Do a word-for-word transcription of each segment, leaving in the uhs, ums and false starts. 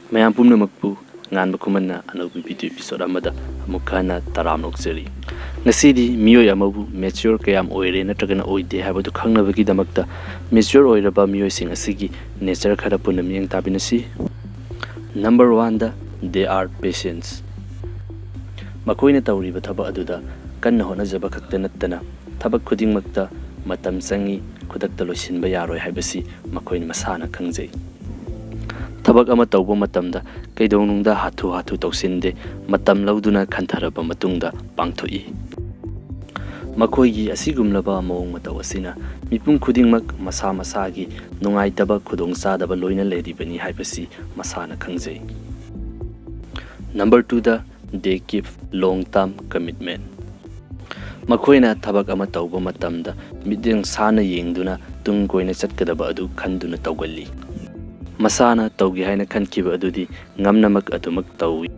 ꯃꯌꯥꯝ ꯄꯨꯝꯅꯃꯛꯄꯨ ꯉꯥꯟꯕ ꯈꯨꯃꯟꯅ ꯑꯅꯧꯕ video episode ꯑꯃꯗ ꯑꯃꯨꯛ ꯍꯟꯅ ꯇꯔꯥꯝꯅ ꯑꯣꯛꯆꯔꯤ꯫ ꯉꯁꯤꯗꯤ ꯃꯤꯑꯣꯏ ꯑꯃꯕꯨ mature ꯀꯌꯥꯝ ꯑꯣꯏꯔꯦ ꯅꯠꯇ꯭ꯔꯒꯅ ꯑꯣꯏꯗꯦ ꯍꯥꯏꯕꯗꯨ ꯈꯪꯅꯕꯒꯤꯗꯃꯛꯇ mature ꯑꯣꯏꯔꯕ ꯃꯤꯑꯣꯏꯁꯤꯡ ꯑꯁꯤꯒꯤ nature ꯈꯔ ꯄꯨꯟꯅ ꯃꯤꯠꯌꯦꯡ ꯇꯥꯃꯤꯟꯅꯁꯤ꯫ Number one the, they are patience꯫ ꯃꯈꯣꯏꯅ ꯇꯧꯔꯤꯕ ꯊꯕꯛ ꯑꯗꯨꯗ ꯀꯟꯅ ꯍꯣꯠꯅꯖꯕ ꯈꯛꯇ ꯅꯠꯇꯅ ꯊꯕꯛ ꯈꯨꯗꯤꯡꯃꯛꯇ ꯃꯇꯝ ꯆꯪꯏ, ꯈꯨꯗꯛꯇ ꯂꯣꯏꯁꯤꯟꯕ ꯌꯥꯔꯣꯏ ꯍꯥꯏꯕꯁꯤ ꯃꯈꯣꯏꯅ ꯃꯁꯥꯅ ꯈꯪꯖꯩ꯫ ꯊꯕꯛ ꯑꯃ ꯇꯧꯕ ꯃꯇꯝꯗ ꯀꯩꯗꯧꯅꯨꯡꯗ ꯍꯥꯊꯨ ꯍꯥꯊꯨ ꯇꯧꯁꯤꯟꯗꯦ, ꯃꯇꯝ ꯂꯧꯗꯨꯅ ꯈꯟꯊꯔꯕ ꯃꯇꯨꯡꯗ ꯄꯥꯡꯊꯣꯛꯏ꯫ ꯃꯈꯣꯏꯒꯤ ꯑꯁꯤꯒꯨꯝꯂꯕ ꯃꯑꯣꯡ ꯃꯇꯧ ꯑꯁꯤꯅ ꯃꯤꯄꯨꯝ ꯈꯨꯗꯤꯡꯃꯛ ꯃꯁꯥ ꯃꯁꯥꯒꯤ ꯅꯨꯡꯉꯥꯏꯇꯕ, ꯈꯨꯗꯣꯡꯆꯥꯗꯕ ꯂꯣꯏꯅ ꯂꯩꯔꯤꯕꯅꯤ ꯍꯥꯏꯕꯁꯤ ꯃꯁꯥꯅ ꯈꯪꯖꯩ꯫ Number two the, they keep long term commitment꯫ ꯃꯈꯣꯏꯅ ꯊꯕꯛ ꯑꯃ ꯇꯧꯕ ꯃꯇꯝꯗ ꯃꯤꯠꯌꯦꯡ ꯁꯥꯟꯅ ꯌꯦꯡꯗꯨꯅ ꯇꯨꯡ ꯀꯣꯏꯅ ꯆꯠꯀꯗꯕ ꯑꯗꯨ ꯈꯟꯗꯨꯅ ꯇꯧꯒꯜꯂꯤ꯫ ꯃꯁꯥꯅ ꯇꯧꯒꯦ ꯍꯥꯏꯅ ꯈꯟꯈꯤꯕ ꯑꯗꯨꯗꯤ ꯉꯝꯅꯃꯛ ꯑꯗꯨꯃꯛ ꯇꯧꯏ꯫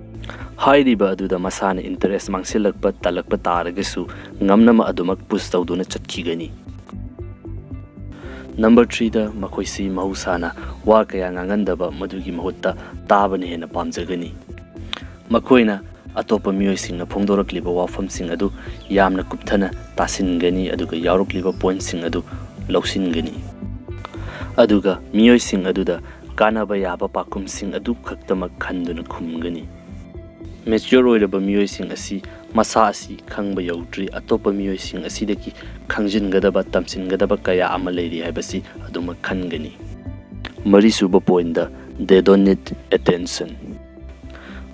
ꯍꯥꯏꯔꯤꯕ ꯑꯗꯨꯗ ꯃꯁꯥꯅ interest ꯃꯥꯡꯁꯤꯜꯂꯛꯄ ꯇꯜꯂꯛꯄ ꯇꯥꯔꯒꯁꯨ ꯉꯝꯅꯃꯛ ꯑꯗꯨꯃꯛ push ꯇꯧꯗꯨꯅ ꯆꯠꯈꯤꯒꯅꯤ꯫ Number three ꯗ, ꯃꯈꯣꯏꯁꯤ ꯃꯍꯧꯁꯥꯅ ꯋꯥ ꯀꯌꯥ ꯉꯥꯡꯒꯟꯗꯕ, ꯃꯗꯨꯒꯤ ꯃꯍꯨꯠꯇ ꯇꯥꯕꯅ ꯍꯦꯟꯅ ꯄꯥꯝꯖꯒꯅꯤ꯫ ꯃꯈꯣꯏꯅ ꯑꯇꯣꯞꯄ ꯃꯤꯑꯣꯏꯁꯤꯡꯅ ꯐꯣꯡꯗꯣꯔꯛꯂꯤꯕ ꯋꯥꯐꯝꯁꯤꯡ ꯑꯗꯨ ꯌꯥꯝꯅ ꯀꯨꯞꯊꯅ ꯇꯥꯁꯤꯟꯒꯅꯤ, ꯑꯗꯨꯒ ꯌꯥꯎꯔꯛꯂꯤꯕ pointꯁꯤꯡ ꯑꯗꯨ ꯂꯧꯁꯤꯟꯒꯅꯤ꯫ ꯑꯗꯨꯒ ꯃꯤꯑꯣꯏꯁꯤꯡ ꯑꯗꯨꯗ ꯀꯥꯟꯅꯕ ꯌꯥꯕ ꯄꯥꯎꯈꯨꯝꯁꯤꯡ ꯑꯗꯨ ꯈꯛꯇꯃꯛ ꯈꯟꯗꯨꯅ ꯈꯨꯝꯒꯅꯤ꯫ Mature ꯑꯣꯏꯔꯕ ꯃꯤꯑꯣꯏꯁꯤꯡ ꯑꯁꯤ ꯃꯁꯥ ꯑꯁꯤ ꯈꯪꯕ ꯌꯧꯗ꯭ꯔꯤ, ꯑꯇꯣꯞꯄ ꯃꯤꯑꯣꯏꯁꯤꯡ ꯑꯁꯤꯗꯒꯤ ꯈꯪꯖꯤꯟꯒꯗꯕ, ꯇꯝꯁꯤꯟꯒꯗꯕ ꯀꯌꯥ ꯑꯃ ꯂꯩꯔꯤ ꯍꯥꯏꯕꯁꯤ ꯑꯗꯨꯃꯛ ꯈꯟꯒꯅꯤ꯫ ꯃꯔꯤꯁꯨꯕ point the, they don't need attention꯫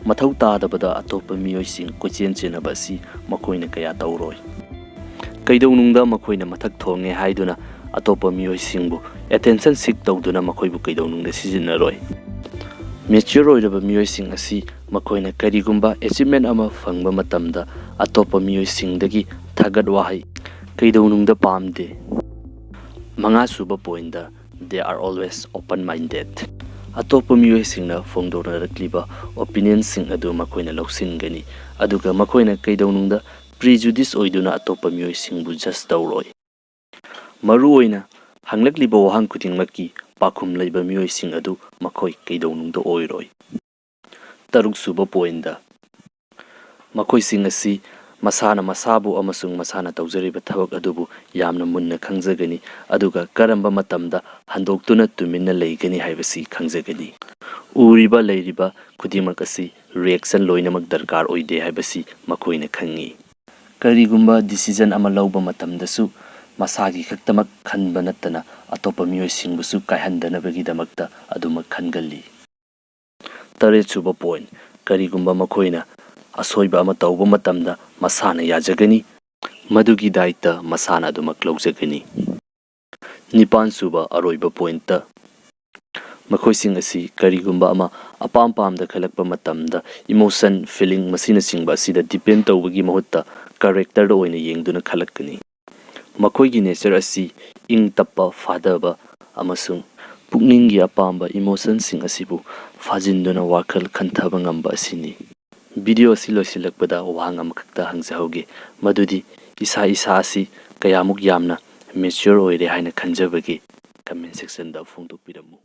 ꯃꯊꯧ ꯇꯥꯗꯕꯗ ꯑꯇꯣꯞꯄ ꯃꯤꯑꯣꯏꯁꯤꯡ ꯀꯣꯏꯆꯦꯟ ꯆꯦꯟꯅꯕ ꯑꯁꯤ ꯃꯈꯣꯏꯅ ꯀꯌꯥ ꯇꯧꯔꯣꯏ꯫ ꯀꯩꯗꯧꯅꯨꯡꯗ ꯃꯈꯣꯏꯅ ꯃꯊꯛ ꯊꯣꯡꯉꯦ ꯍꯥꯏꯗꯨꯅ ꯑꯇꯣꯞꯄ ꯃꯤꯑꯣꯏꯁꯤꯡꯕꯨ attention seek ꯇꯧꯗꯨꯅ ꯃꯈꯣꯏꯕꯨ ꯀꯩꯗꯧꯅꯨꯡꯗ ꯁꯤꯖꯤꯟꯅꯔꯣꯏ꯫ Mature ꯑꯣꯏꯔꯕ ꯃꯤꯑꯣꯏꯁꯤꯡ ꯑꯁꯤ ꯃꯈꯣꯏꯅ ꯀꯔꯤꯒꯨꯝꯕ achievement ꯑꯃ ꯐꯪꯕ ꯃꯇꯝꯗ ꯑꯇꯣꯞꯄ ꯃꯤꯑꯣꯏꯁꯤꯡꯗꯒꯤ ꯊꯥꯒꯠ ꯋꯥꯍꯩ ꯀꯩꯗꯧꯅꯨꯡꯗ ꯄꯥꯝꯗꯦ꯫ ꯃꯉꯥꯁꯨꯕ point the, they are always open minded꯫ ꯑꯇꯣꯞꯄ ꯃꯤꯑꯣꯏꯁꯤꯡꯅ ꯐꯣꯡꯗꯣꯛꯅꯔꯛꯂꯤꯕ opinionꯁꯤꯡ ꯑꯗꯨ ꯃꯈꯣꯏꯅ ꯂꯧꯁꯤꯟꯒꯅꯤ, ꯑꯗꯨꯒ ꯃꯈꯣꯏꯅ ꯀꯩꯗꯧꯅꯨꯡꯗ prejudice ꯑꯣꯏꯗꯨꯅ ꯑꯇꯣꯞꯄ ꯃꯤꯑꯣꯏꯁꯤꯡꯕꯨ judge ꯇꯧꯔꯣꯏ꯫ ꯃꯔꯨꯑꯣꯏꯅ ꯍꯪꯂꯛꯂꯤꯕ ꯋꯥꯍꯪ ꯈꯨꯗꯤꯡꯃꯛꯀꯤ ꯄꯥꯈꯨꯝ ꯂꯩꯕ ꯃꯤꯑꯣꯏꯁꯤꯡ ꯑꯗꯨ ꯃꯈꯣꯏ ꯀꯩꯗꯧꯅꯨꯡꯗ ꯑꯣꯏꯔꯣꯏ꯫ ꯇꯔꯨꯛ ꯁꯨꯕ ꯄꯣꯏꯟꯗ, ꯃꯈꯣꯏꯁꯤꯡ ꯑꯁꯤ ꯃꯁꯥꯅ ꯃꯁꯥꯕꯨ ꯑꯃꯁꯨꯡ ꯃꯁꯥꯅ ꯇꯧꯖꯔꯤꯕ ꯊꯕꯛ ꯑꯗꯨꯕꯨ ꯌꯥꯝꯅ ꯃꯨꯟꯅ ꯈꯪꯖꯒꯅꯤ, ꯑꯗꯨꯒ ꯀꯔꯝꯕ ꯃꯇꯝꯗ ꯍꯟꯗꯣꯛꯇꯨꯅ ꯇꯨꯃꯤꯟꯅ ꯂꯩꯒꯅꯤ ꯍꯥꯏꯕꯁꯤ ꯈꯪꯖꯒꯅꯤ꯫ ꯎꯔꯤꯕ ꯂꯩꯔꯤꯕ ꯈꯨꯗꯤꯡꯃꯛ ꯑꯁꯤ ꯔꯤꯌꯦꯛꯁꯟ ꯂꯣꯏꯅꯃꯛ ꯗꯔꯀꯥꯔ ꯑꯣꯏꯗꯦ ꯍꯥꯏꯕꯁꯤ ꯃꯈꯣꯏꯅ ꯈꯪꯏ꯫ ꯀꯔꯤꯒꯨꯝꯕ ꯗꯤꯁꯤꯖꯟ ꯑꯃ ꯂꯧꯕ ꯃꯇꯝꯗꯁꯨ ꯃꯁꯥꯒꯤ ꯈꯛꯇꯃꯛ ꯈꯟꯕ ꯅꯠꯇꯅ ꯑꯇꯣꯞꯄ ꯃꯤꯑꯣꯏꯁꯤꯡꯕꯨꯁꯨ ꯀꯥꯏꯍꯟꯗꯅꯕꯒꯤꯗꯃꯛꯇ ꯑꯗꯨꯃꯛ ꯈꯟꯒꯜꯂꯤ꯫ ꯇꯔꯦꯠ ꯁꯨꯕ ꯄꯣꯏꯟ, ꯀꯔꯤꯒꯨꯝꯕ ꯃꯈꯣꯏꯅ ꯑꯁꯣꯏꯕ ꯑꯃ ꯇꯧꯕ ꯃꯇꯝꯗ ꯃꯁꯥꯅ ꯌꯥꯖꯒꯅꯤ, ꯃꯗꯨꯒꯤ ꯗꯥꯏꯇ ꯃꯁꯥꯅ ꯑꯗꯨꯃꯛ ꯂꯧꯖꯒꯅꯤ꯫ ꯅꯤꯄꯥꯟ ꯁꯨꯕ ꯑꯔꯣꯏꯕ ꯄꯣꯏꯟꯇ, ꯃꯈꯣꯏꯁꯤꯡ ꯑꯁꯤ ꯀꯔꯤꯒꯨꯝꯕ ꯑꯃ ꯑꯄꯥꯝ ꯄꯥꯝꯗ ꯈꯜꯂꯛꯄ ꯃꯇꯝꯗ ꯏꯃꯣꯁꯟ, ꯐꯤꯂꯤꯡ ꯃꯁꯤꯅꯆꯤꯡꯕ ꯑꯁꯤꯗ ꯗꯤꯄꯦꯟ ꯇꯧꯕꯒꯤ ꯃꯍꯨꯠꯇ ꯀꯔꯦꯛꯇꯔꯗ ꯑꯣꯏꯅ ꯌꯦꯡꯗꯨꯅ ꯈꯜꯂꯛꯀꯅꯤ꯫ ꯃꯈꯣꯏꯒꯤ ꯅꯦꯆꯔ ꯑꯁꯤ ꯏꯪ ꯇꯞꯄ, ꯐꯥꯗꯕ ꯑꯃꯁꯨꯡ ꯄꯨꯛꯅꯤꯡꯒꯤ ꯑꯄꯥꯝꯕ ꯏꯃꯣꯁꯟꯁꯤꯡ ꯑꯁꯤꯕꯨ ꯐꯥꯖꯤꯟꯗꯨꯅ ꯋꯥꯈꯜ ꯈꯟꯊꯕ ꯉꯝꯕ ꯑꯁꯤꯅꯤ꯫ ꯚꯤꯗꯤꯑꯣ ꯑꯁꯤ ꯂꯣꯏꯁꯤꯜꯂꯛꯄꯗ ꯋꯥꯍꯪ ꯑꯃꯈꯛꯇ ꯍꯪꯖꯍꯧꯒꯦ, ꯃꯗꯨꯗꯤ ꯏꯁꯥ ꯏꯁꯥ ꯑꯁꯤ ꯀꯌꯥꯃꯨꯛ ꯌꯥꯝꯅ ꯃꯦꯆ꯭ꯌꯣꯔ ꯑꯣꯏꯔꯦ ꯍꯥꯏꯅ ꯈꯟꯖꯕꯒꯦ? ꯀꯃꯦꯟ ꯁꯦꯛꯁꯟꯗ ꯐꯣꯡꯗꯣꯛꯄꯤꯔꯝꯃꯨ꯫